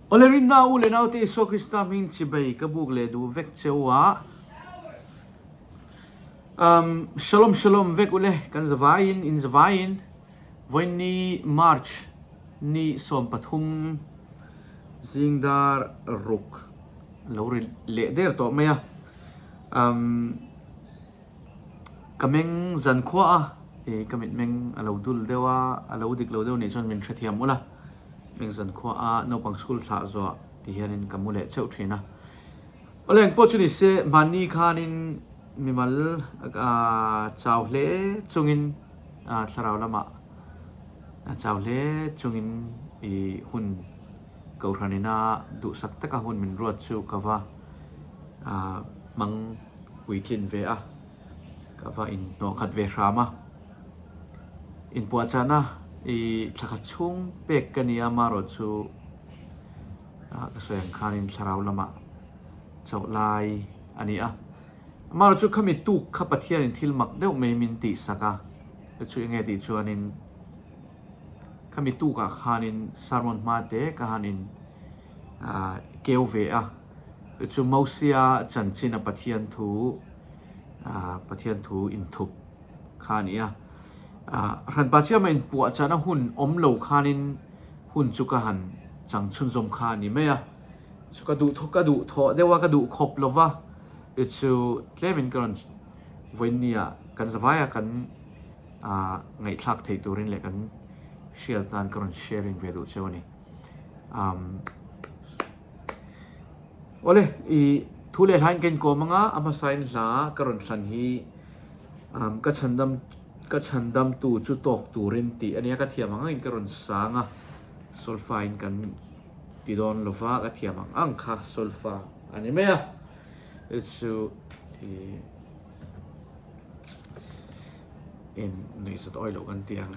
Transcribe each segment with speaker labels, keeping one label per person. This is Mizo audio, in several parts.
Speaker 1: Awle rinna u leh naute Isua Krista hming chibai ka buk leh duh vek che u a. Um, shalom shalom vek ule kan zavaiin in zavaiin vawiinni March ni 13 zingdar ruk lo ri leh der tawh mai a. Um, Ka meng zan khua a, ih ka mitmeng a lo dul deuh a, a lo dik lo deuh nih chuan min hrethiam ul a, meng zan khua a naupang school thlah zuah ti hianin ka mu leh cheuh thin a. Awle engpawh chu ni se mahni khanin mimal chau hle chungin thlarau lamah chau hle chungin ih hun kohhran ina duhsak taka hun min ruat chu ka va hmang puitlin ve a, ka va inhnawh khat ve hram a. Inpuahchahna i thla khat chhung pek ka ni a, amaherawh chu ka sawi ang khanin thlarau lamah chauh lai a ni a. Amaherawh chu khami tuk kha Pathianin thil mak deuh mai min tihsak a, chu enge tih chuanin khami tukah khanin sermon hma te ka han in keu ve a. Chu Mosia chanchin a Pathian thu Pathian thu inthup kha a ni a. Hranpa chiama inpuahchahna hun awm lo khanin hun chu ka han chang chhunzawm kha a ni mai a. Chu ka duh ka duh thawh deuh a, ka duh khawp lo va, chu tlemin ka rawn vawiinnia kan zavaia kan ngaihthlak theih turin leh kan hriat atan ka rawn sharing ve duh cheu a ni. Awle, i thu leh hlain ka inkawm anga a hmasain hla ka rawn thlan hi ka chhandam ka chhandamtu chu tawk turin tih a nia ka thiam ang angin ka rawn sang a, solfa in kan ti dawn lova ka thiam ang ang kha solfa a ni mai a, chu i In nuihzat awi loh kan ti ang.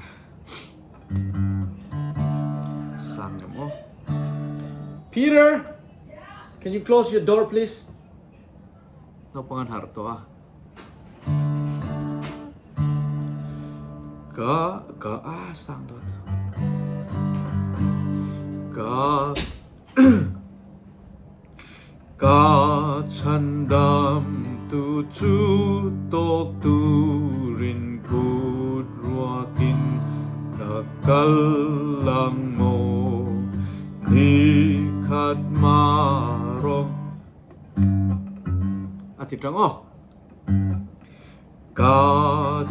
Speaker 1: Sang em aw. Peter, can you close your door please? Naupang an harh tawh a. Ka ka a sang dawt. Ka Ka chhandamtu chu tawk turin kut ruakin ka kal ang maw? Ni khat mah rawh. A ti tang aw. Ka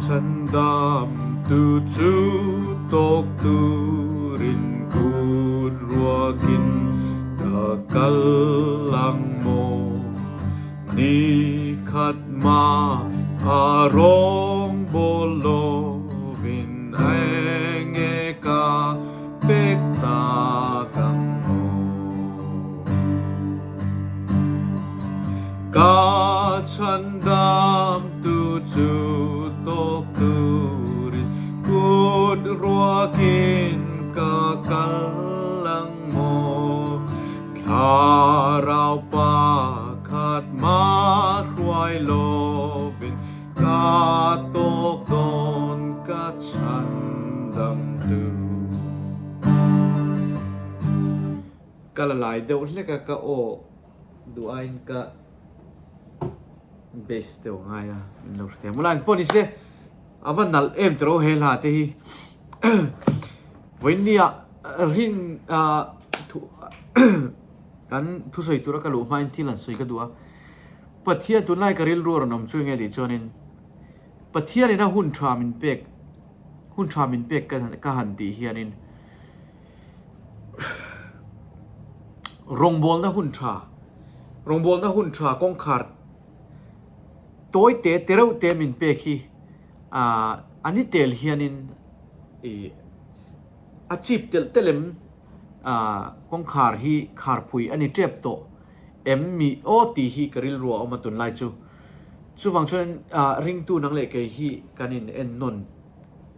Speaker 1: chhandamtu chu tawk turin kut ruakin ka kal ang maw? Ni khat mah a rawngbawl lovin eng nge ka pek tak ang maw? Ka chhandamtu chu tawk turin kut ruakin ka kal ang maw? Thlarau pakhat mah hruai lovin ka tawk dawn ka chhandamtu. Ka la lai deuh hlek a, ka aw duh aiin ka bass deuh a ngai a, min lo hrethiam ula engpawh ni se a va nalh em tiro he hla te hi vawiinnia rin ah thu kan thusawi tura ka luh hmain thil an sawi ka duh a, Pathian tunlai ka rilru a rawn awm chu enge tih chuanin Pathianin a hun tha min pek hun tha min pek ka han tih hianin. Rawngbawlna hun tha, rawngbawlna hun tha kawngkhar tawi te te reuh te min pek hi ah a ni tel hianin ih a chip telh telh em ah kawngkhar hi kharphui a ni tep tawh em mi aw tih hi ka rilru a awm a tunlai chu. Chuvang chuan ah ringtu nang leh kei hi kan in en nawn.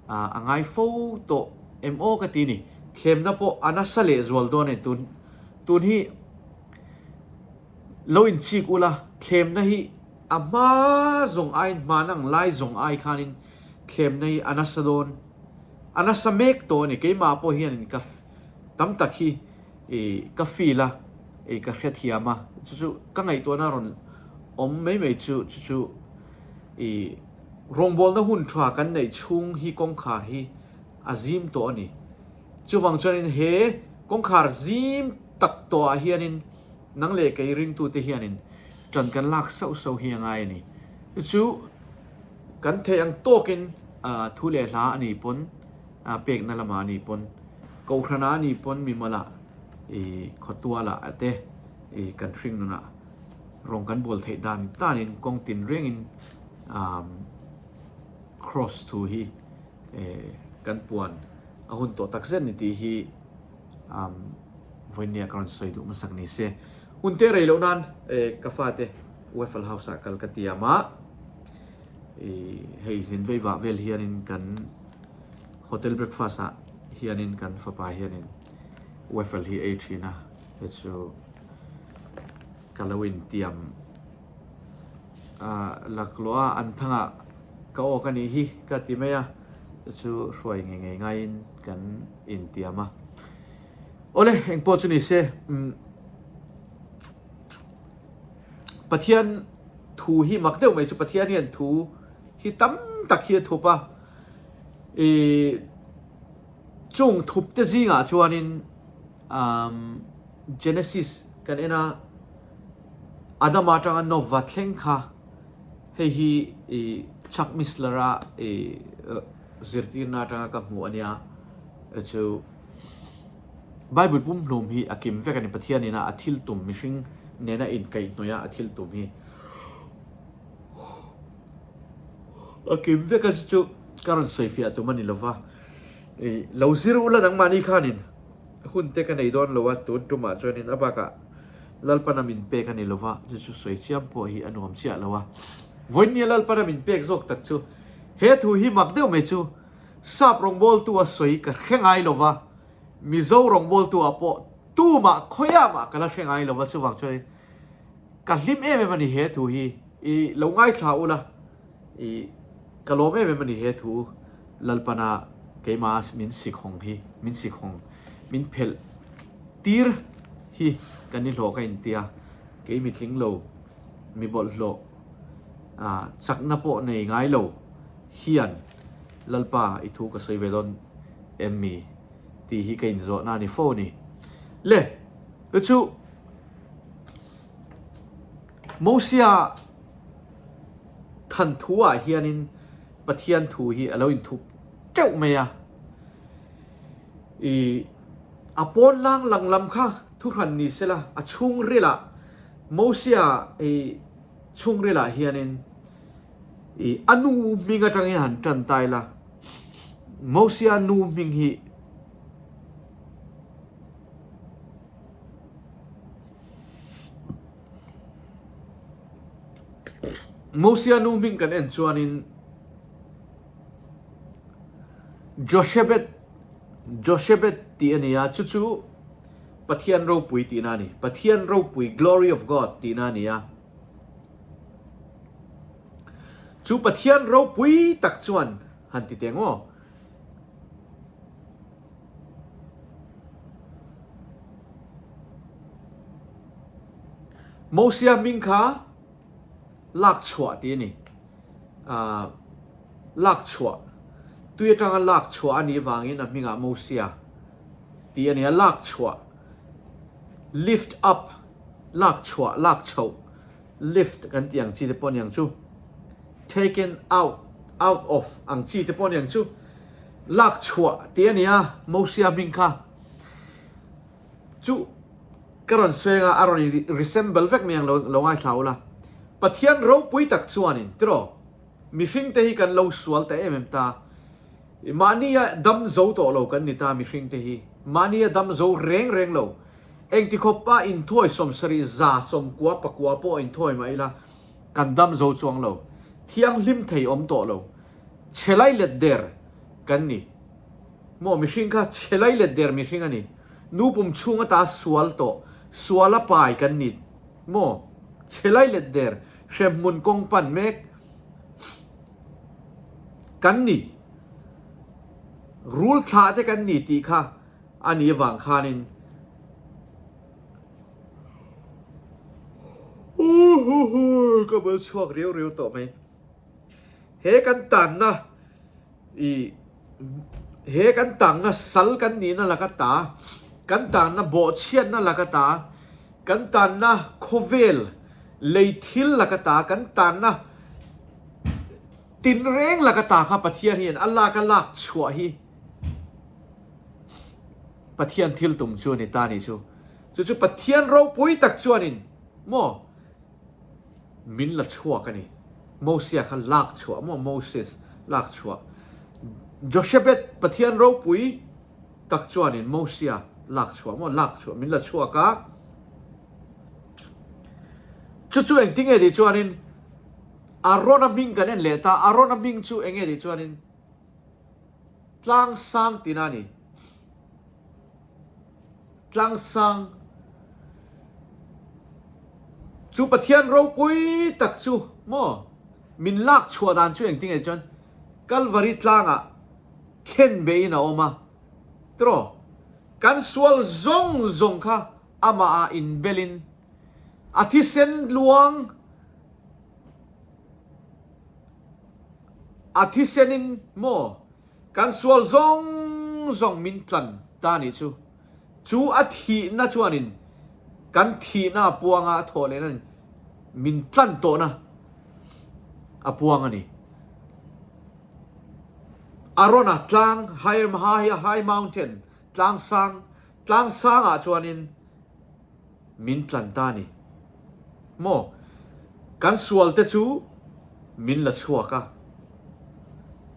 Speaker 1: a ngai fo tawh em aw ka ti ni. Thlemna pawh a nasa leh zual dawn a ni. Tun tun hi lo inchik ula, thlemna hi a hma zawng aiin hman ang lai zawng ai khanin thlemna hi a nasa dawn, a nasa mek tawh a ni. Keimah pawh hianin ka tam tak hi. I ka feel a, i ka hrethiam a, chu chu ka ngaihtuahna rawn awm mai mai chu chu chu i rawngbawlna hun tha kan neih chhung hi kawngkhar hi a zim tawh a ni. Chuvang chuanin he kawngkhar zim tak tawhah hianin nang leh kei ringtute hianin ṭan kan lak sauh sauh hi a ngai a ni. Chu chu kan theih ang tawkin thu leh hla a nih pawn pekna lamah a nih pawn Kohhranah a nih pawn mimalah i khawtualah te i kan hring nunah rawng kan bawl theih dan danin kawng tin rengin cross thu hi kan puan a hun tawh tak zet ni tih hi vawinia ka rawn sawi duh hmasak ni se. Hun te rei loh nan ka fate Waffle House ah kal ka tiam a, hei zin vei vah vel hianin kan Hotel breakfast ah hianin kan fapa hianin waffle hi ei thin a, hei chu ka lo intiam ah laklawh a an thangah ka awk a nih hi ka ti mai a, hei chu hruai ngei ngei ngaiin kan intiam a. Awle engpawh chu ni se umm Pathian thu hi mak deuh mai chu Pathian hian thu hi tam tak hi a thup a. I chung thup te zingah chuanin um Genesis kan en a, Adama atanga Nova thleng kha hei hi i Chuck Missler a i zirtirna atanga ka hmuh a nia chu Bible pumhlum hi a kim vek a ni Pathian ina a thil tum mihring nena inkaihhnawih a a thil tum hi. A kim vek a chu ka rawn sawi fiah tum a ni lova, i lo zir ula nangmahni khanin hun te ka nei dawn lo a, tun tumah chuanin a bakah Lalpana min pek a ni lova, chu chu sawi chiam pawh hi a nuam chiah lo a. Vawinia Lalpana min pek zawk tak chu he thu hi mak deuh mai chu Sap rawngbawltu a sawi ka hre ngai lova, Mizo rawngbawltu ah pawh tumah khawiah mah ka la hre ngai lova chuvang chuanin Ka hlim em em a ni he thu hi i lo ngaithla ula i ka lawm em em a ni he thu Lalpana keimah min sikhawng hi min sikhawng min phelh tir hi ka ni hlawh ka intia kei mi tling lo mi bawlhhlawh ah chakna pawh nei ngai lo hian Lalpa i thu ka sawi ve dawn em mi tih hi ka inzawhna a ni fo a ni le chu. Mosia than thu ah hianin Pathian thu hi a lo inthup teuh mai a. I a pawn lang lang lam kha thuhran ni sela a chhungril ah Mosia i chhungril ah hianin i a nu hming atangin han tan ta ila Mosia nu hming hi Mosia nu hming kan en chuanin Joshebet Joshebet tih a ni a, chu chu Pathian ropui tihna a ni. Pathian ropui, glory of God tihna a ni a. Chu Pathian ropui tak chuan han ti teh ngawh. Mosia hming kha lak chhuah tih a ni. Ahh lak chhuah, tui atanga lak chhuah a nih vangin a hmingah Mosia tih a ni a, lak chhuah, lift up, lak chhuah, lak chhoh, lift kan tih ang chi te pawh a ni ang chu, taken out, out of ang chi te pawh a ni ang chu, lak chhuah tih a ni a, Mosia hming kha chu ka rawn sawi anga a rawn resemble vek mai ang lo lo ngaithla ula. Pathian ropui tak chuanin tiraw mihring te hi kan lo sual ta em em ta, mahnia dam zo tawh lo kan ni ta mihring te hi, mahnia dam zo reng reng lo, engti khawpa inthawi 70 99 pawh inthawi mah ila kan dam zo chuang lo, thianghlim thei awm tawh lo. Chhe lai let der kan ni. Maw mihring kha chhe lai let der mihring a ni. Nu pum chhung ata sual tawh, sual a pai kan ni. Maw chhe lai let der hremhmun kawng pan mek kan ni. Rul thlah te kan ni tih kha a nih avang khanin. Ka bul chhuak riau riau tawh mai. He kan tanna i he kan tangna sal kan nihna laka ta, kan tanna bawhchhiatna laka ta, kan tanna khawvel lei thil laka ta, kan tanna tinreng laka ta kha Pathian hian a lak a lak chhuah hi Pathian thil tum chu a ni ta a nih chu. Chu chu Pathian ropui tak chuanin maw min la chhuak a ni. Mosia kha lak chhuah maw Moses lak chhuah. Joshebet Pathian ropui tak chuanin Mosia lak chhuah maw lak chhuah min la chhuak a. Chu chu engtinge tih chuanin Arona hming kan en leh ta. Arona hming chu enge tih chuanin tlang sang tina a ni. Tlangsang chu Pathian ropui tak chu maw min lak chhuah dan chu engtin nge chuan Kalvari tlangah khen beiin a awm a tiraw kan sual zawng zawng kha amah ah inbelin a thisen luang a thisenin maw Kan sual zawng zawng min tlan ta nih chu. Chu a thihna chuanin kan thihna a puang a, a thawh lehna min tlan tawhna a puang a ni. Arona tlang, High Mountain, tlang sang, tlang sangah chuanin min tlan ta a ni. Maw? Kan sualte chu min la chhuak a.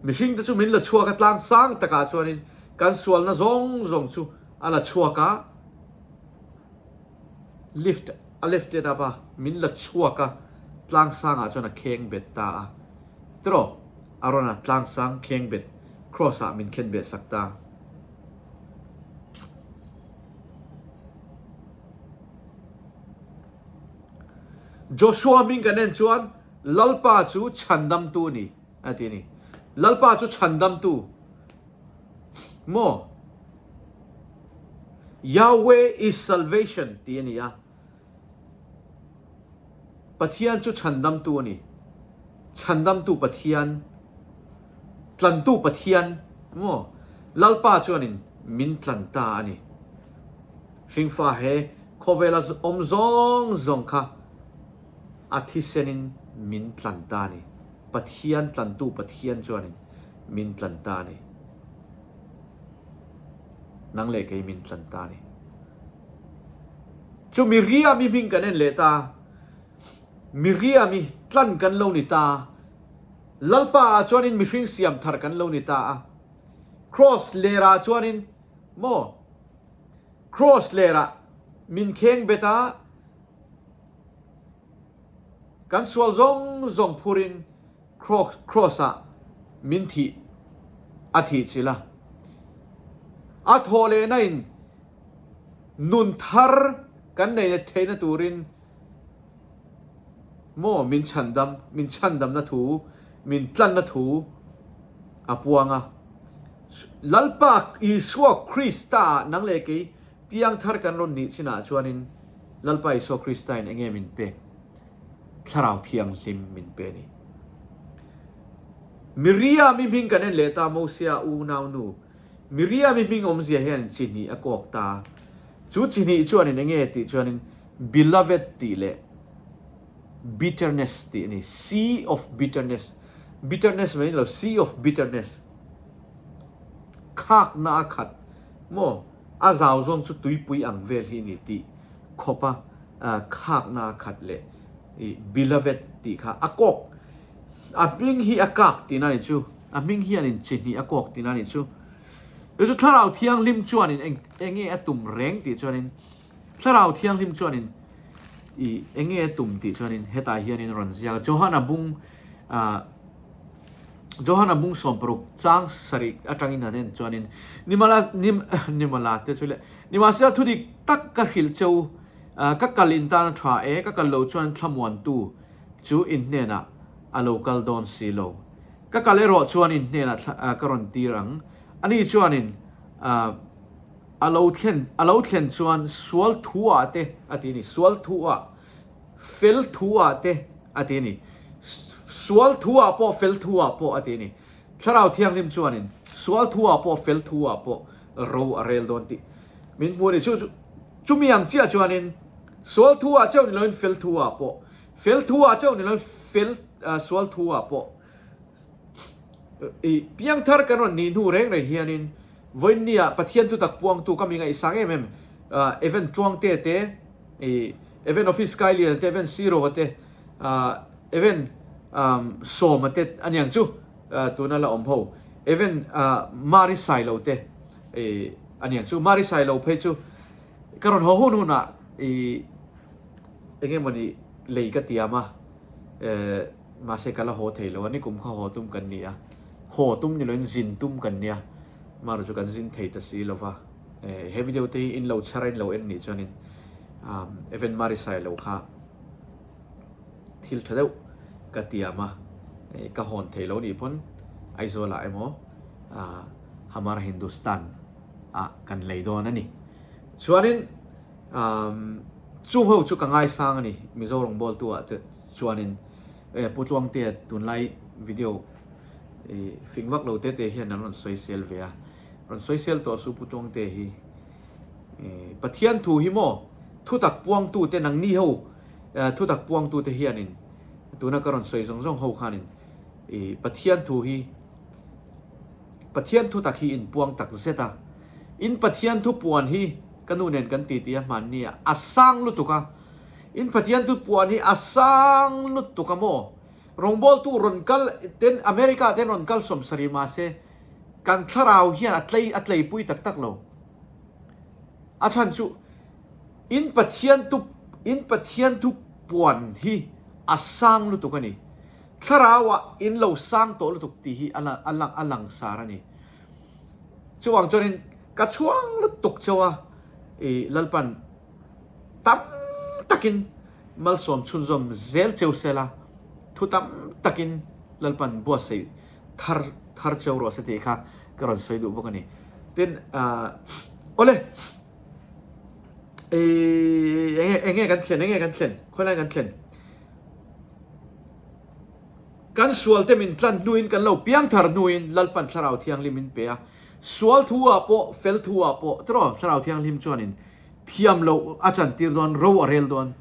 Speaker 1: Mihringte chu min la chhuak a, tlang sang takah chuanin kan sualna zawng zawng chu a la chhuak a, lift a lifted up a, min la chhuak a, tlang sangah chuan a kheng bet ta a. Tiraw? A rawn a tlang sang kheng bet cross ah min khen bet sak ta. Joshua hming kan en chuan Lalpa chu chhandamtu a ni a ti a ni. Lalpa chu chhandamtu maw? Yahweh is salvation tih a ni a. Pathian chu chhandamtu a ni. Chhandamtu Pathian, tlantu Pathian maw? Lalpa chuanin min tlan ta a ni. Hringfa he khawvela awm zawng zawng kha a thisenin min tlan ta a ni. Pathian tlantu Pathian chuanin min tlan ta a ni. Nang leh kei min tlan ta a ni. Chu Miriam-i hming kan en leh ta. Miriam-i tlan kan lo ni ta. Lalpa ah chuanin mihring siam thar kan lo ni ta a. Cross lerah chuanin maw Cross lerah min kheng bet a, kan sual zawng zawng phurin Cross ah min thih a thih chilh a. A thawh lehna in nun thar kan nei theihna turin maw min chhandam, min chhandamna thu, min tlanna thu a puang a. Lalpa Isua Krista ah nang leh kei piangthar kan rawn nih chinah chuanin Lalpa Isua Krista in enge min pek? Thlarau Thianghlim min pe a ni. Miriam-i hming kan en leh ta Mosia unau nu Miriam-i hming awmzia hian chi hnih a kawk ta. Chu chi hnih chuanin enge tih chuanin Beloved tih leh Bitterness tih a ni. Sea of Bitterness. Bitterness mai ni lo, Sea of Bitterness. Khakna a khat maw? A zau zawng chu tuipui ang vel hi a ni tih khawpa khakna a khat leh Beloved tih kha a kawk. A hming hi a kak tihna a ni chu. A hming hianin chi hnih a kawk tihna a ni chu. Chu chu Thlarau Thianghlim chuanin eng enge a tum reng tih chuanin Thlarau Thianghlim chuanin i enge a tum tih chuanin hetah hianin a rawn ziak a. Johana bung ah Johana bung 60 chang sarih atangin han en chuanin Nimala nim Nimala te chu le Nimahsela thudik tak ka hrilh cheu ka kal in tan a tha e ka kal lo chuan thlamuantu chu in hnenah a lo kal dawn si lo. Ka kal erawh chuan in hnenah ka rawn tir ang. Ani chuanin a lo thlen a lo thlen chuan sual thu ah te a ti a ni, sual thu ah. fel thu ah te a ti a ni. Sual thu ah pawh fel thu ah pawh a ti a ni. Thlarau Thianghlim chuanin sual thu ah pawh fel thu ah pawh ro a rel dawn tih min hmu a ni. Chu chu chumi ang chiah chuanin sual thu ah chauh ni loin fel thu ah pawh, fel thu ah chauh ni loin fel sual thu ah pawh i piangthar kan rawn nih hnu reng reng hianin vawiinnia Pathian thutak puangtu ka mi ngaihsang em em Evan Tluangte te i Evan Office Kailiana te Evan Sirova te Evan Sawma te a niang chu tuna la awm ho Evan Mari Sailo te i a niang chu Mari Sailo phei chu ka rawn haw hun hunah i eng emawni lei ka tiam a Mahse ka la haw thei lo a, nikum kha haw tum kan ni a, haw tum ni loin zin tum kan nia, marawh chu kan zin thei ta si lo va, he video te hi in lo chhar a in lo en nih chuanin Evan Marisai lo kha thil tha deuh ka tiam a, ka hawn thei lo nih pawn Aizawl ah emaw Hamara Hindustan ah kan lei dawn a ni. Chuanin chung ho chu ka ngaisang a ni Mizo rawngbawltu ah te. Chuanin Pu Tluangtea tunlai video fing vak lo te te hian an rawn sawisel ve a, rawn sawisel tawh su Pu Tluangtea hi. Pathian thu hi maw thutak puangtu te nangni ho thutak puangtu te hianin tuna ka rawn sawi zawng zawng ho khanin Pathian thu hi Pathian thutak hi in puang tak zet a, in Pathian thu puan hi ka nu nen kan titi a hmanni a, a sang lutuk a. In Pathian thu puan hi a sang lutuk a maw? Rawngbawltu rawn kal ten America ten rawn kal 70 mahse kan thlarau hian a tlei a tleipui tak tak lo. A chhan chu in Pathian thu in Pathian thu puan hi a sang lutuk a ni. Thlarau ah in lo sang tawh lutuk tih hi a a lang a langsar a ni. Chuvang chuanin ka chhuang lutuk chauh a i Lalpan Tam takin malsawm chhunzawm zel cheu sela, thu tam takin Lalpan buatsaih thar thar cheu rawh se tih kha ka rawn sawi duh bawk a ni. Tin, awle, enge enge kan thlen, enge kan thlen, khawilai kan thlen? Kan sualte min tlan hnuin kan lo piang thar hnuin Lalpan Thlarau Thianghlim min pe a, sual thu ah pawh, fel thu ah pawh, tiraw Thlarau Thianghlim chuanin Thiam loh a chantir dawn, ro a rel dawn.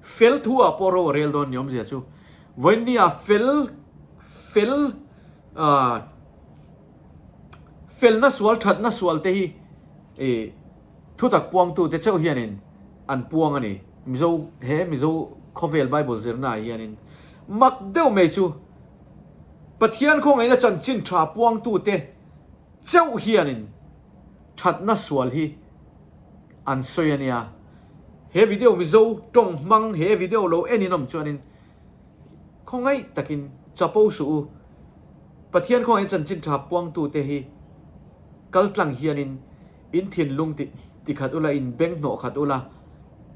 Speaker 1: Fel thu ah pawh ro a rel dawn ni awmzia chu. Vawiinni ah fel, fel, ah, felna sual, thatna sual te hi i thutak puangtu te chauh hianin an puang a ni. Mizo, he Mizo khawvel Bible zirna ah hianin mak deuh mai chu Pathian khawngaihna chanchin tha puangtu te chauh hianin thatna sual hi an sawi a nia. He video Mizo tawng hmang he video lo en in awm chuanin khawngaih takin chapo suh u. Pathian khawngaih chanchin tha puangtute hi kal tlang hianin in thinlung ti tikhat ula, in beng hnawh khat ula,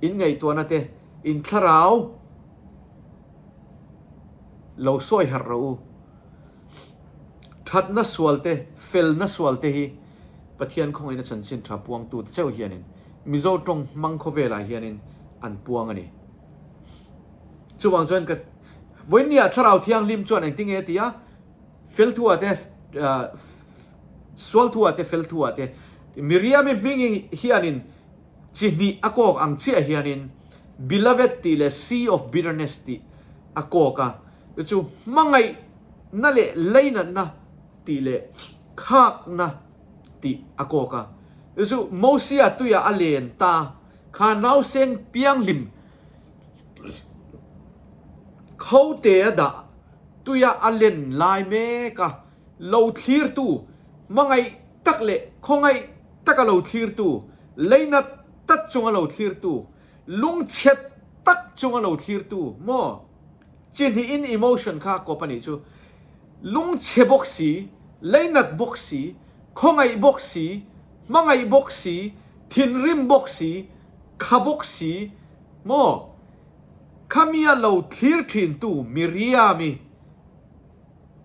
Speaker 1: in ngaihtuahna te, in thlarau lo sawi harh rawh u. Thatna sual te, felna sual te hi Pathian khawngaihna chanchin tha puangtute chauh hianin Mizo tawng hmang khawvelah hianin an puang a ni. Chuvang chuan ka Vawiinniah Thlarau Thianghlim chuan engtinge a ti a, fel thuah te, sual thuah te, fel thuah te, Miriami hming hianin chi hnih a kawk ang chiah hianin Beloved tih leh Sea of Bitterness tih a kawk a, chu chu hmangaihna leh leinatna tih leh khakna tih a kawk a. Chu chu Mosia tuia a len ta kha nauseng pianghlim khotea dah tuia a len lai mek a, lo thlirtu hmangaih tak leh khawngaih taka lo thlirtu, leinat tak chunga lo thlirtu, lungchhet tak chunga lo thlirtu maw? Chi hnihin emotion kha kawp a nih chu. Lungchhe bawk si, leinat bawk si, khawngaih bawk si, hmangaih bawk si, thinrim bawk si, kha bawk si maw? Khamia lo thlir thintu Miriami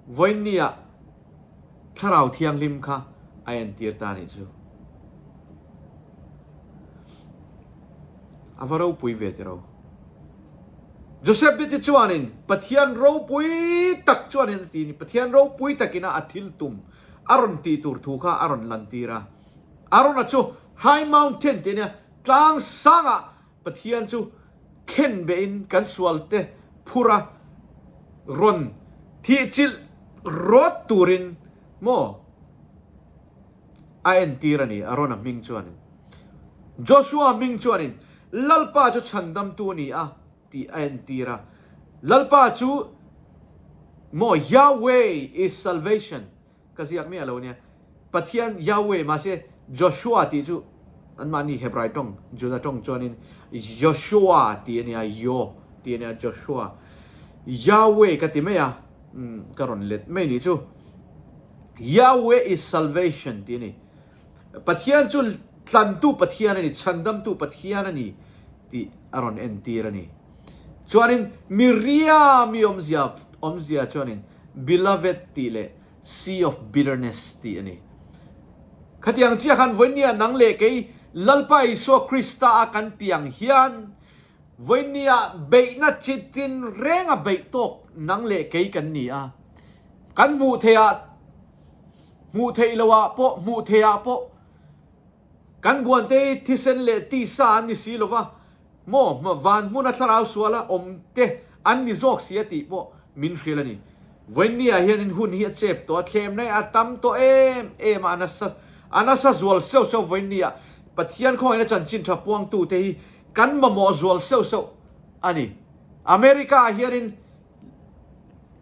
Speaker 1: vawiinniah Thlarau Thianghlim kha a entir ta a nih chu. A va ropui ve tiro. Joseph Betty chuanin Pathian ropui tak chuanin a ti ni, Pathian ropui takina a thil tum a rawn tih tur thu kha a rawn lantir a. Arona chu High Mountain tih a nia, tlang sangah Pathian chu khen behin kan sualte phura rawn thihchilh rawt turin maw a entir a ni, Arona hming chuanin. Joshua hming chuanin Lalpa chu chhandamtu a ni a tih a entir a. Lalpa chu maw Yahweh is salvation ka ziak miah lo nia. Pathian Yahweh mahse Joshua tih chu anmahni Hebrai tawng, Juda tawng chuanin Joshua tih a nia, Yo tih a nia, Joshua. Yahweh ka ti mai a, ka rawn let mai nih chu. Yahweh is salvation tih a ni. Pathian chu tlantu Pathian a ni, chhandamtu Pathian a ni tih a rawn entir a ni. Chuanin Miriam i awmzia awmzia chuanin Beloved tih leh Sea of Bitterness tih a ni. Khatiang chiah khan vawinia nang leh kei Lalpa Isua Krista a kan piang hian vawinia beihna chi tin renga beih tawk nang leh kei kan ni a. Kan hmuh theih ah Hmuh theih lo ah pawh, hmuh theih ah pawh kan buante hi thisen leh tisa an ni si lo va, maw van hmuna thlarau suala awm te an ni zawk si a tih pawh min hrilh a ni. Vawiinni ah hianin hun hi a chep tawh a, thlemna hi a tam tawh em em a, a nasa a nasa zual seuh seuh vawiinni ah Pathian khawngaihna chanchin tha puangtu te hi kan mamawh zual seuh seuh a ni. America ah hianin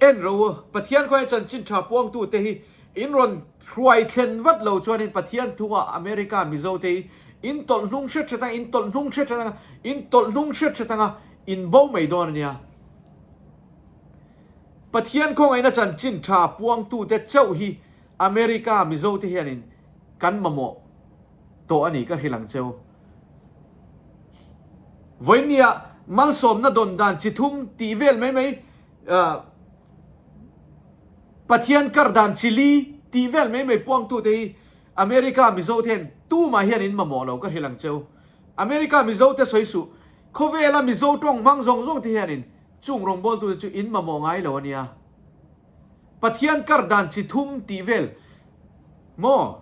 Speaker 1: En ro u, Pathian khawiah chanchin tha puangtute hi in rawn hruai thlen vat lo chuanin Pathian thunga America Mizote hi in tawlh hnung hret hret anga, in tawlh hnung hret hret anga, in tawlh hnung hret hret anga in bo mai dawn a nia. Pathian khawngaihna chanchin tha puangtute chauh hi America Mizote hianin kan mamawh tawh a ni ka hrilh ang cheu. Vawinia malsawmna dawn dan chi thum tih vel mai mai Pathian kar dan chi li tih vel mai mai puangtute hi America Mizo te hian tumah hian in mamawh lo ka hrilh ang cheu. America Mizo te sawi suh khawvela Mizo tawng hmang zawng zawng te hianin chung rawngbawltute chu in mamawh ngai lo a nia. Pathian kar dan chi thum tih vel maw?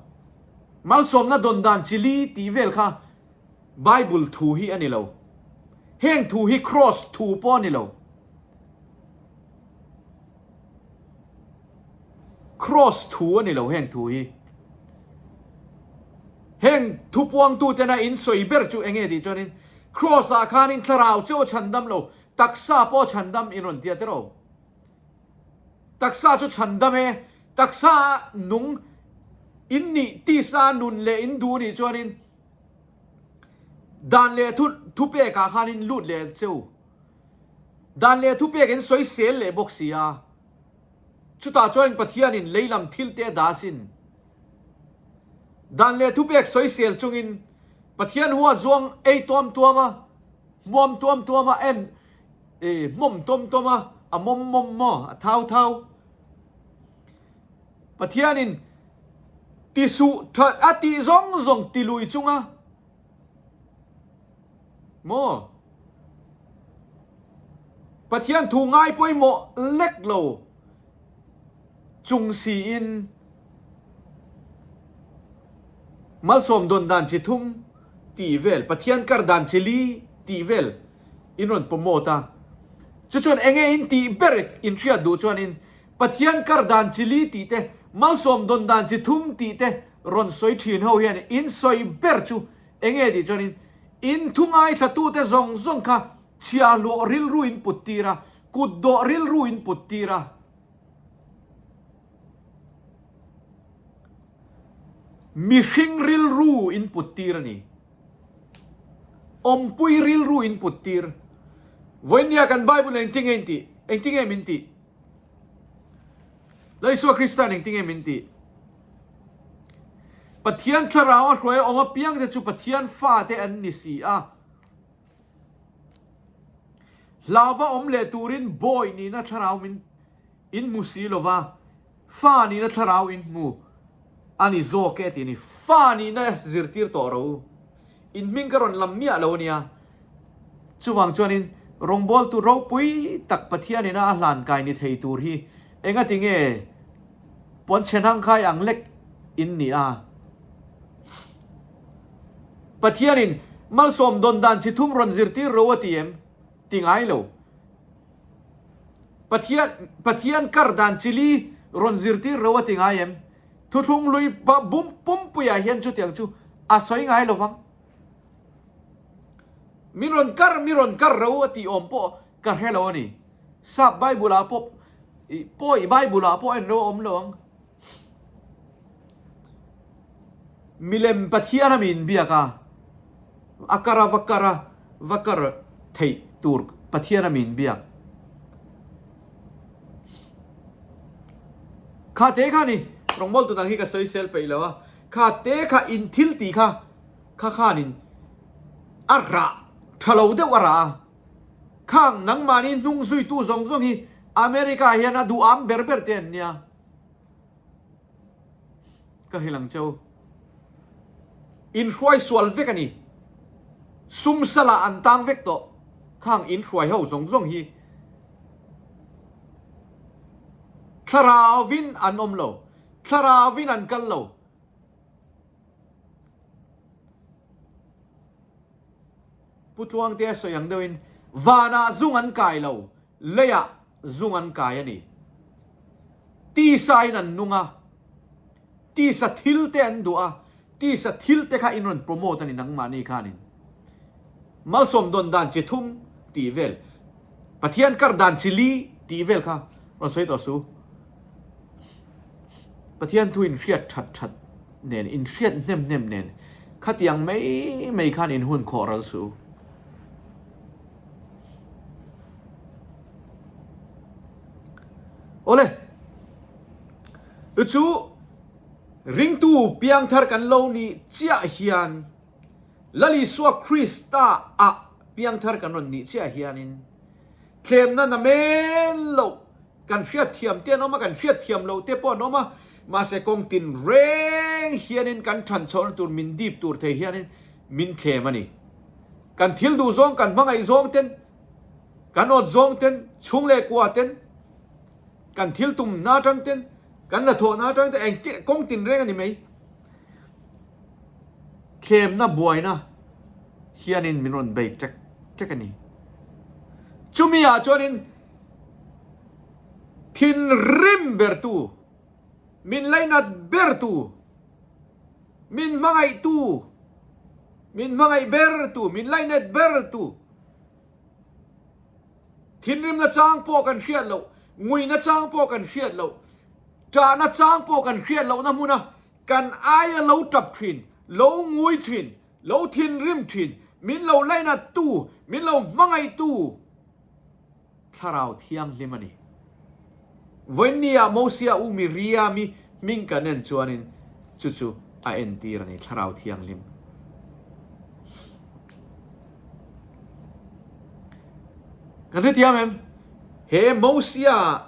Speaker 1: Malsawmna dawn dan chi li tih vel kha Bible thu hi a ni lo. Heng thu hi Kross thu pawh a ni lo. Kross thu a ni lo heng thu hi. Heng thupuangtu tena in sawi ber chu enge tih chuanin Kross ah khanin thlarau chauh a chhandam lo, taksa pawh a chhandam in rawn tia tiraw? Taksa chu chhandam e, taksa ah nung in nih tisa nun leh in duh nih chuanin dan leh thu thupek ah khanin lut leh che u. Dan leh thupek in sawi sel leh bawk si a. Chutah chuanin Pathianin lei lam thil te a dah asin. Dan leh thupek sawi sel chungin Pathian hua zuang ei tuam tuam a, hmuam tuam tuam a en I hmawm tawm tawm a, a mawm mawm maw, a thau thau. Pathianin ti suh tha a tih zawng zawng ti lui chunga maw? Pathian thu ngai pawimawh lek lo chung siin malsawm dawn dan chi thum tih vel, Pathian kar dan chi li tih vel in rawn promote a, chu chuan enge in tih ber in hriat duh chuanin Pathian kar dan chi li tih te, malsawm dawn dan chi thum tih te rawn sawi thin ho hian in sawi ber chu enge tih chuanin in thu ngaithlatute zawng zawng kha chhiahhlawh rilru in put tir a, kut dawh rilru in put tir a. Mihring rilru in put tir a ni. Awmpui rilru in put tir. Vawinia kan Bible engtinge in tih? Engtinge min tih? Lal Isua Krista'n engtinge min tih? Pathian thlarau a hruai a awm apiang te chu Pathian fate an ni si a. Hlauva awm leh turin bawi nihna thlarau min in hmu si lova, fa nihna thlarau in hmu a ni zawk e tih a ni. Fa nihna zirtir tawh ro. In hming ka rawn lam miah lo a nia. Chuvang chuanin Rawngbawltu ropui tak Pathian ina a hlan kai ni thei tur hi engati nge puanchhe hnangkhai ang lek in ni a? Pathianin malsawm dawn dan chi thum rawn zirtir ro a ti em? Ti ngai lo. Pathian Pathian kar dan chi li rawn zirtir ro a ti ngai em? Thuthlung lui bum pumpuiah hian chutiang chu a sawi ngai lo vang. Min rawn kar, mi rawn kar ro a tih awm pawh ka hre lo a ni. Sap Bible ah pawh, pawi Bible ah pawh en ro a awm lo ang. Milem Pathian a min biak a, a kar a va kar a, va kar theih tur Pathian a min biak. Kha te kha ni, rawngbawltu dang hi ka sawisel peih lo a, kha te kha in thil tih kha Kha khanin a rah tha lo deuh a rah a, khang nangmahni hnung zuitu zawng zawng hi America hian a duh am ber ber te an nia. Ka hrilh ang cheu. In hruai sual vek a ni. Sum salah an tang vek tawh. Khang in hruai ho zawng zawng hi thlarauvin an awm lo, thlarauvin an kal lo. Pu Tluangtea sawi ang deuhin vanah zung an kai lo, leiah zung an kai a ni. Tisa in an nung a, tisa thil te an duh a, tisa thil te kha in rawn promote a ni nangmahni khanin. Malsawm dawn dan chi thum tih vel, Pathian kar dan chi li tih vel kha rawn sawi tawh su. Pathian thu inhriat that that nen, inhriat hnem hnem nen khatiang mai mai khan in hun khawh ral suh u. Awle, chu ringtu piangthar kan lo nih chiah hian Lal Isua Krista ah piangthar kan rawn nih chiah hianin thlemna namen loh Kan hriatthiam te an awm a, kan hriatthiam loh te pawh an awm a, mahse kawng tin reng hianin kan than chhohna tur min dip tur thei hianin min thlem a ni. Kan thil duh zawng, kan hmangaih zawng ten, kan awt zawng ten, chhung leh kua ten, kan thil tum na atang ten, kan hnathawh na atang ten, engtin kawng tin reng a ni mai. Thlemna buaina hianin min rawn bei ṭek ṭek a ni. Chumi ah chuanin Thinrim bertu, min lainat bertu, min hmangaihtu, min hmangaih bertu, min lainat bertu, thinrimna chang pawh kan hriat loh, nguina chang pawh kan hriat loh, ṭahna chang pawh kan hriat lohna hmuna kan aia lo ṭap ṭhin, lo ngui ṭhin, lo thinrim ṭhin, min lo lainattu, min lo hmangaihtu, Thlarau Thianghlim a ni. Vawiinnia Mosia u Miriami hming kan en chuanin chu chu a entir a ni, Thlarau Thianghlim. Kan hrethiam em? He Mosia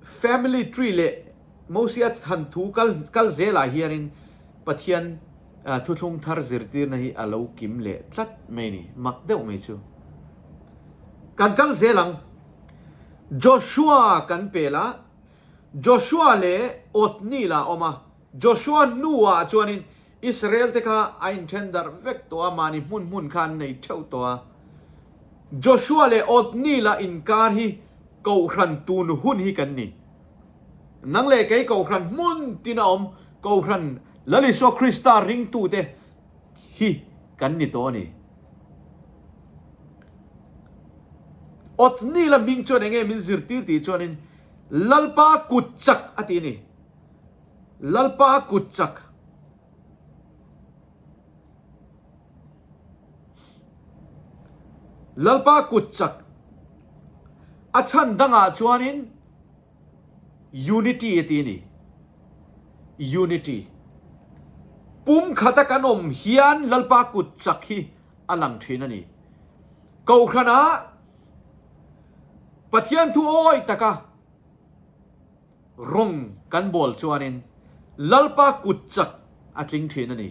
Speaker 1: family tree leh Mosia than thu kal kal zelah hianin Pathian thuthlung thar zirtirna hi a lo kim leh tlat mai a ni, mak deuh mai chu. Kan kal zel ang. Joshua kan pel a, Joshua leh Othniel a awm a, Joshua hnuah chuanin Israel te kha a inthen darh vek tawh a, mahni hmun hmun kha an nei theuh tawh a. Joshua leh Othniel a inkar hi Kohhran tun hun hi kan ni. Nang leh kei Kohhran hmun tin a awm Kohhran Lal Isua Krista ringtute hi kan ni tawh a ni. Othniel a hming chuan enge min zirtir tih chuanin Lalpa kut chak a ti a ni. Lalpa kut chak. Lalpa kut chak a chhan dangah chuanin unity a ti a ni. Unity. Pum khata kan awm hian Lalpa kut chak hi a lang thin a ni. Kohhranah Pathian thu awi taka Rawng kan bawl chuanin Lalpa kut chak a tling thin a ni.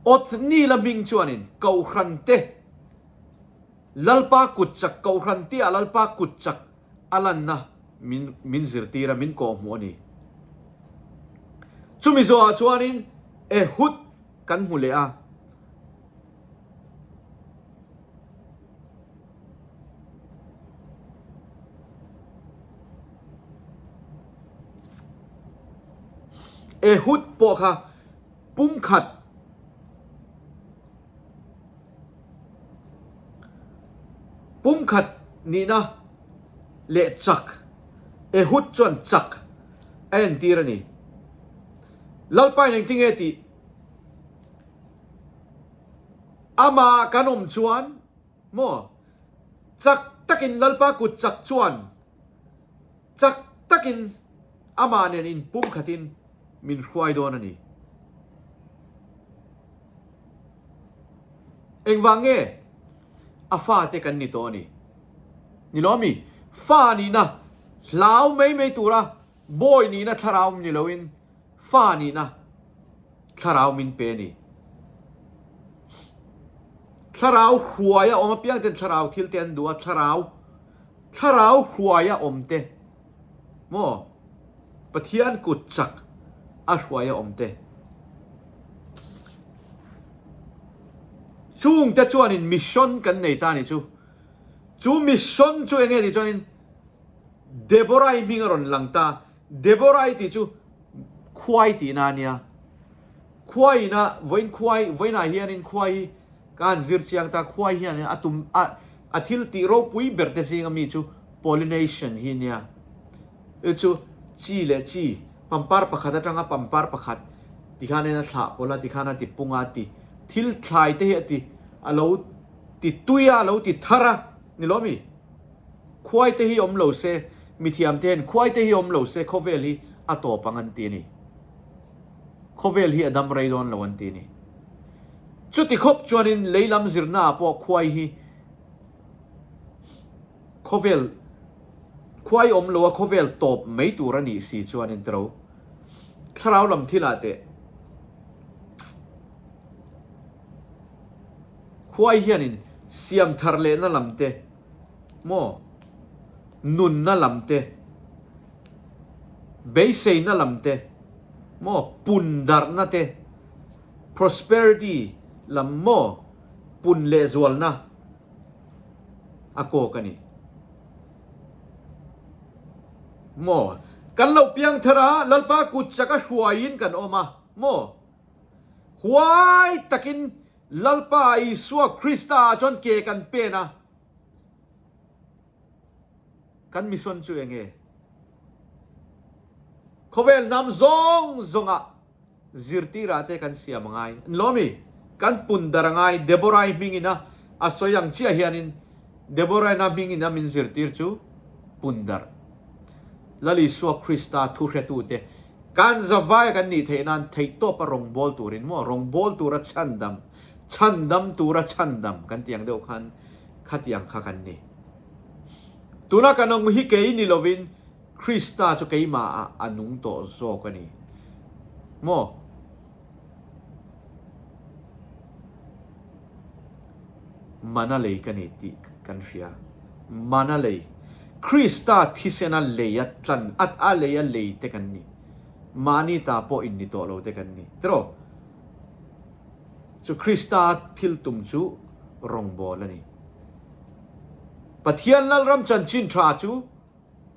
Speaker 1: Othniel-a hming chuanin Kohhrante. Lalpa kut chak Kohhran tia Lalpa kut chak a lanna min min zirtir a, min kawhhmuh a ni. Chumi zawhah chuanin Ehud kan hmu leh a. Ehud pawh kha pumkhat pumkhat nihna leh chak Ehud chuan chak a entir a ni. Lalpain engtinge tih? Amah kan awm chuan maw chak takin Lalpa kut chak chuan chak takin amah nen inpumkhatin min hruai dawn a ni. Engvang nge a fate kan ni tawh a ni? Ni lo ami? Fa nihna hlau mai mai tura bawi nihna thlarau ni loin Fa nihna thlarau min pe a ni. Thlarau hruaia awm apiang ten thlarau thil te an duh a, thlarau thlarau hruaia awm te maw Pathian kut chak a hruaia awm te chung te chuanin mission kan nei ta ni chu. Chu mission chu enge tih chuanin Deborah-i hming a rawn lang ta. Deborah-i tih chu khuai tihna a nia. Khuaiina vawiin khuai, vawiinah hianin khuai hi ka han zir chiang ta, khuai hianin a tum a a thil tih ropui ber te zinga mi chu pollination hi nia. Chu chu chi leh chi, pampar pakhat atanga pampar pakhat tikhanin a thlah pawlh a, tikhan a ti pung a, a ti thil thlai te hi a ti a lo ti tui a, a lo ti thar a ni lo mi? Khuai te hi awm lo se, mithiam te hian khuai te hi awm lo se khawvel hi a tawp ang an ti a ni. Khawvel hi a dam rei dawn lo an ti a ni. Chuti khawp chuanin lei lam zirna ah pawh khuai hi khawvel khuai awm lo a khawvel tawp mai tur a nih si chuanin tiro thlarau lam thil ah teh khuai hianin siam thar lehna lam te Maw? Nunna lam te, beiseina lam te, maw? Pun darhna te, prosperity lam maw? Pun lehzualna a kawk a ni. Maw? Kan lo piang thar a, Lalpa kut chaka hruaiin kan awm a, maw? Huai takin Lalpa Isua Krista ah chuan ke kan pen a. Kan mission chu enge? Khawvel hnam zawng zawngah zirtirah te kan siam a ngai. Ni lo mi? Kan pun dar a ngai. Deborah-i hmingin a a sawi ang chiah hianin Deborah-ina hmingin a min zirtir chu pun dar. Lal Isua Krista thuhretute kan zavaia kan nih theih nan theihtawpa rawngbâwl turin maw rawngbâwl tura chhandam, chhandam tura chhandam kan tih ang deuh khan khatiang kha kan ni. Tuna kan awm hi kei ni lovin Krista chu keimahah a nung tawh zawk a ni maw? Mana lei ka ni tih kan hria. Mana lei. Krista thisena lei a tlan at a lei a lei te kan ni. Mahni ta pawh in ni tawh lo te kan ni. Tiraw? Chu Krista thil tum chu rawngbâwl a ni. Pathian Lalram chanchin tha chu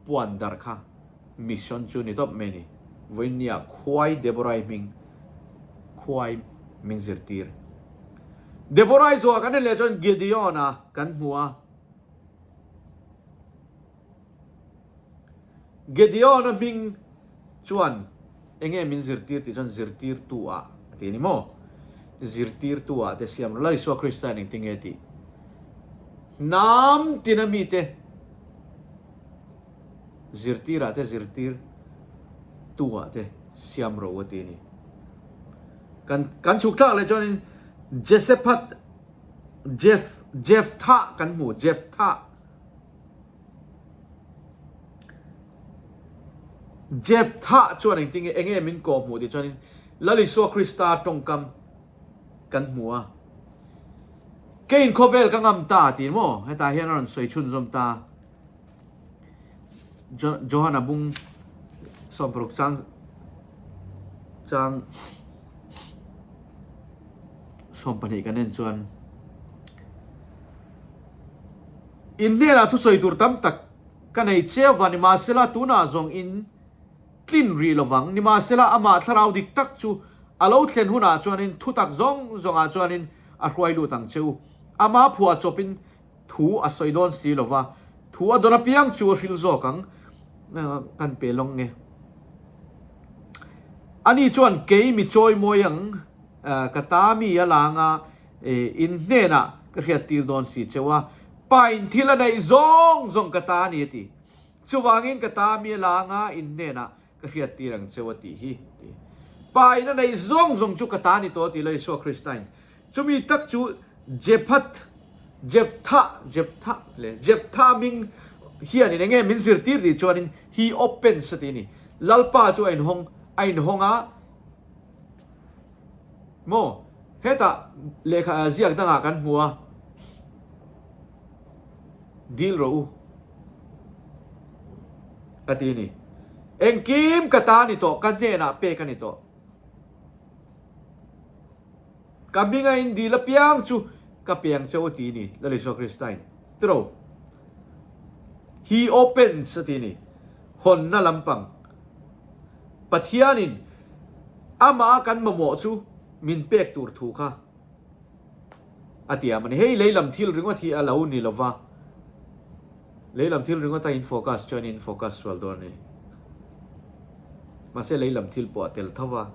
Speaker 1: puan dar kha mission chu ni tawp mai a ni. Vawinia khuai Deborah-i hming khuai min zirtir. Deborah-i zuah kan en leh chuan Gideon-a kan hmu a. Gideon-a hming chuan enge min zirtir tih chuan zirtirtu ah a ti a ni maw? Zirtirtu ah te siam Lal Isua Krista in engtin nge tih? Hnam tina mite zirtir ah te zirtir tu ah te siam ro a ti a ni. Kan kan chhuk thlak leh chuanin Jesephat Jeff Jephthah kan hmu Jephthah. Jepthah chuan engtin nge enge min kawh hmuh tih chuanin Lal Isua Krista tawngkam kan hmu a. Keiin khawvel ka ngam ta ti maw? Hetah hian a rawn sawi chhunzawm ta. Johana bung 16 chang chang 12 kan en chuan In hnenah thusawi tur tam tak ka nei cheu va, nimahsela tunah zawng in tlin rih lovang. Nimahsela amah thlarau dik tak chu a lo thlen hunah chuanin thutak zawng zawngah chuanin a hruai lut ang che u. Ama phuah chawpin Thu a sawi dawn si lo va, thu a dawn apiang chu a hril zawk ang, kan pe lawng nge. Ani chuan kei mi chawi mawi ang, ka ta mi a lang a, in hnenah ka hriat tir dawn si cheu a, pa in thil a neih zawng zawng ka ta a ni a ti. Chuvangin ka ta mi a lang a, in hnenah Ka hriat tir ang cheu a tih hi ti. Pa in a neih zawng zawng chu ka ta ni tawh ti la Isua Krista in. Chumi tak chu Jephat, Jepthah, Jepthah le Jepthah hming hian in enge min zirtir tih chuan in he opens a ti ni. Lalpa chu a inhawng a inhawng a maw? Hetah lehkha ziak dangah kan hmu a. Dil rawh u. Ka ti ni. Engkim ka ta ni tawh, ka hnenah pek a ni tawh. Ka hminga in dil apiang chu ka pe ang che u ti ni, Lal Isua Krista in. Tiro. He opens a ti ni. Hawnna lampang. Pathianin amah a kan mamawh chu min pek tur thu kha. A ti a mani. Hei lei lam thil ringawt hi a lo ni lova, lei lam thil ringawt a in focus chuan in focus sual dawn a ni. Mahse lei lam thil pawh a tel tho va.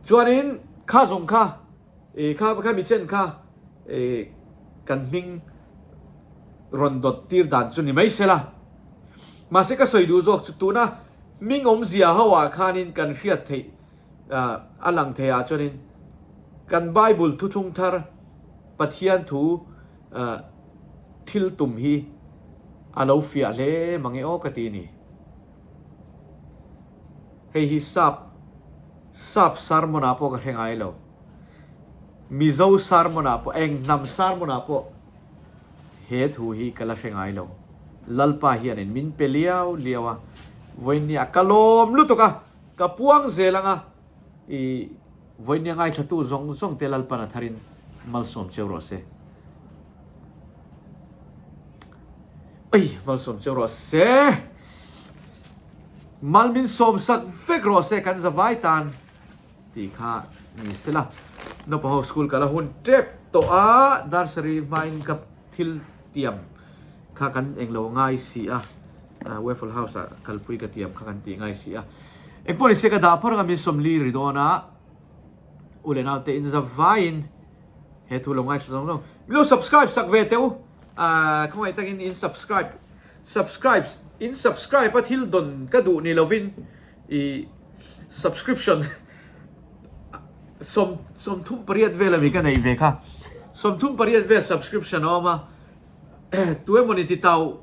Speaker 1: Chuanin kha zawng kha I kha kha mi chen kha i kan hming rawn dawt tir dan chu ni mai se la. Mahse ka sawi duh zawk chu tuna hming awmzia ho ah khanin kan hriat theih a lang thei ah chuanin kan Bible thuthlung thar Pathian thu thil tum hi a lo fiah hle mang e aw ka ti ni. Hei hi sap sap sermon ah pawh ka hre ngai lo. Mizo sermon ah pawh eng hnam sermon ah pawh he thu hi ka la hre ngai lo. Lalpa hianin min pe liau liau a, vawinia ka lawm lutuk a, ka puang zel ang a, i vawinia ngaithlatu zawng zawng te Lalpan a tharin malsawm cheu rawh se. Oi, malsawm cheu rawh se. Mal min sawm sak vek rawh se kan zavai tan tih kha ni se la. Naupang ho school kal a hun tep tawh a, dar sarih hmain ka thil tiam kha kan englo ngai si a, Waffle House ah kalpui ka tiam kha kan tih ngai si a. Engpawh ni se ka dah phawt anga min sawmli ri dawn a, u leh naute in zavaiin he thu lo ngaithla zawng zawng. Min lo subscribe sak ve teh u, khawngaih takin in subscribe Subscribe in subscribe a thil dawn ka duh ni lovin i subscription sawm 38 vel ami ka neih ve kha 38 vel subscription a awm a tu emawni ti tau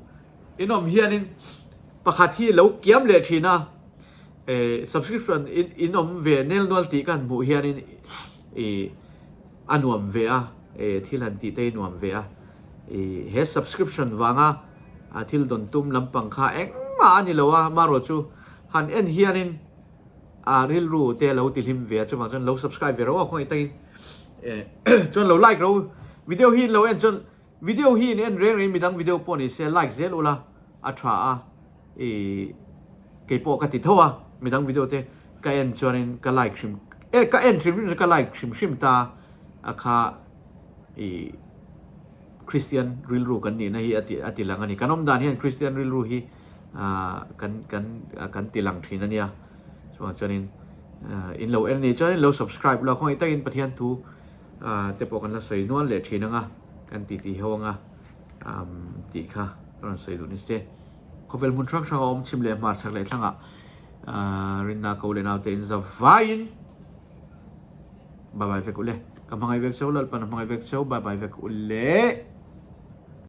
Speaker 1: in awm hianin pakhat hi lo kiam leh thin a subscription in in awm ve nel nual tih ka han hmuh hianin i a nuam ve a thil han tih te hi nuam ve a. I he subscription vanga thil dawn tum lampang kha engmah a ni lo a, amaherawh chu han en hianin a rilru te lo ti hlim ve a, chuvang chuan lo subscribe ve ro a khawngaih takin chuan lo like ro video hi in lo en chuan video hi in en reng reng midang video pawh ni se like zel ula a tha a i keipawh ka ti tho a midang video te ka en chuanin ka like hrim e ka en hrim hrim ka like hrim hrim ta a kha I Kristian rilru kan nihna hi a ti a ti lang a ni. Kan awm dan hian Kristian rilru hi kan kan kan ti lang thin a nia. Chuvang chuanin in lo en nih chuanin lo subscribe la khawngaih takin Pathian thu te pawh kan la sawi nual leh thin anga kan ti ti ho anga tih kha ka rawn sawi duh ni se. Khawvel hmun hrang hrang a awm chhim leh hmar chhak leh thlangah rinna ko leh naute in zavaiin Bye bye vek ule. Ka hmangaih vek cheu Lalpan a hmangaih vek cheu bye bye vek ule.